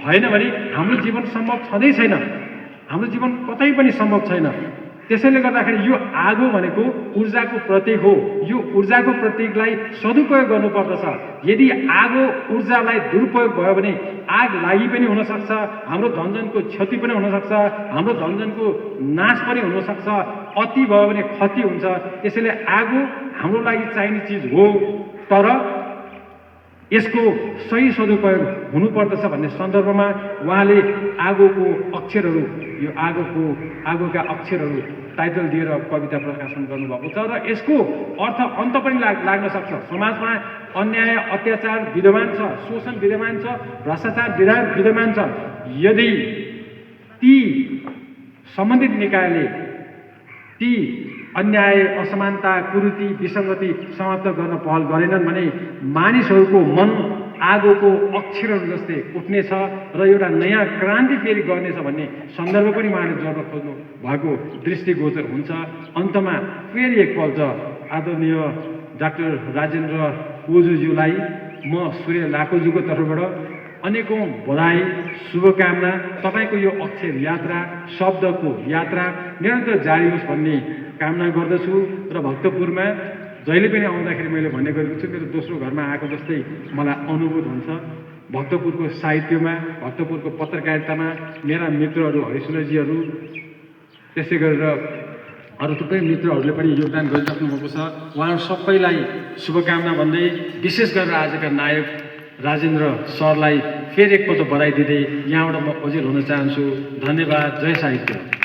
भएन भने हाम्रो जीवन सम्भव छँदै छैन, हाम्रो जीवन कतै पनि सम्भव छैन। त्यसैले गर्दाखेरि यो आगो भनेको ऊर्जाको प्रतीक हो। यो ऊर्जाको प्रतीकलाई सदुपयोग गर्नुपर्दछ। यदि आगो ऊर्जालाई दुरुपयोग भयो भने आग लागि पनि हुनसक्छ, हाम्रो धनजनको क्षति पनि हुनसक्छ, हाम्रो धनजनको नाश पनि हुनसक्छ, अति भयो भने क्षति हुन्छ। त्यसैले आगो हाम्रो लागि चाहिने चिज हो, तर यसको सही सदुपयोग हुनुपर्दछ भन्ने सन्दर्भमा उहाँले आगोको अक्षरहरू, यो आगोका अक्षरहरू टाइटल दिएर कविता प्रकाशन गर्नुभएको छ। र यसको अर्थ अन्त पनि लाग्न सक्छ। समाजमा अन्याय अत्याचार विद्यमान छ, शोषण विद्यमान छ, भ्रष्टाचार विद्यमान छ। यदि ती सम्बन्धित निकायले ती अन्याय, असमानता, कुरीति, विसङ्गति समाप्त गर्न पहल गरेनन् भने मानिसहरूको मन आगोको अक्षरहरू जस्तै उठ्नेछ र एउटा नयाँ क्रान्ति फेरि गर्नेछ भन्ने सन्दर्भ पनि उहाँले जोड्न खोज्नु भएको दृष्टिगोचर हुन्छ। अन्तमा फेरि एकपल्ट आदरणीय डाक्टर राजेन्द्र कोजुज्यूलाई म सूर्य लाकोजुको तर्फबाट अनेकौं बधाई, शुभकामना। तपाईँको यो अक्षर यात्रा, शब्दको यात्रा निरन्तर जारी होस् भन्ने कामना गर्दछु। र भक्तपुरमा जहिले पनि आउँदाखेरि मैले भन्ने गरेको छु, मेरो दोस्रो घरमा आएको जस्तै मलाई अनुभूत हुन्छ। भक्तपुरको साहित्यमा, भक्तपुरको पत्रकारितामा मेरा मित्रहरू हरिशुलजीहरू, त्यसै गरेर अरू थुप्रै मित्रहरूले पनि योगदान गरिराख्नु भएको छ। उहाँहरू सबैलाई शुभकामना भन्दै, विशेष गरेर आजका नायक राजेन्द्र सरलाई फेरि एकपल्ट बधाई दिँदै यहाँबाट म ओझेल हुन चाहन्छु। धन्यवाद। जय साहित्य।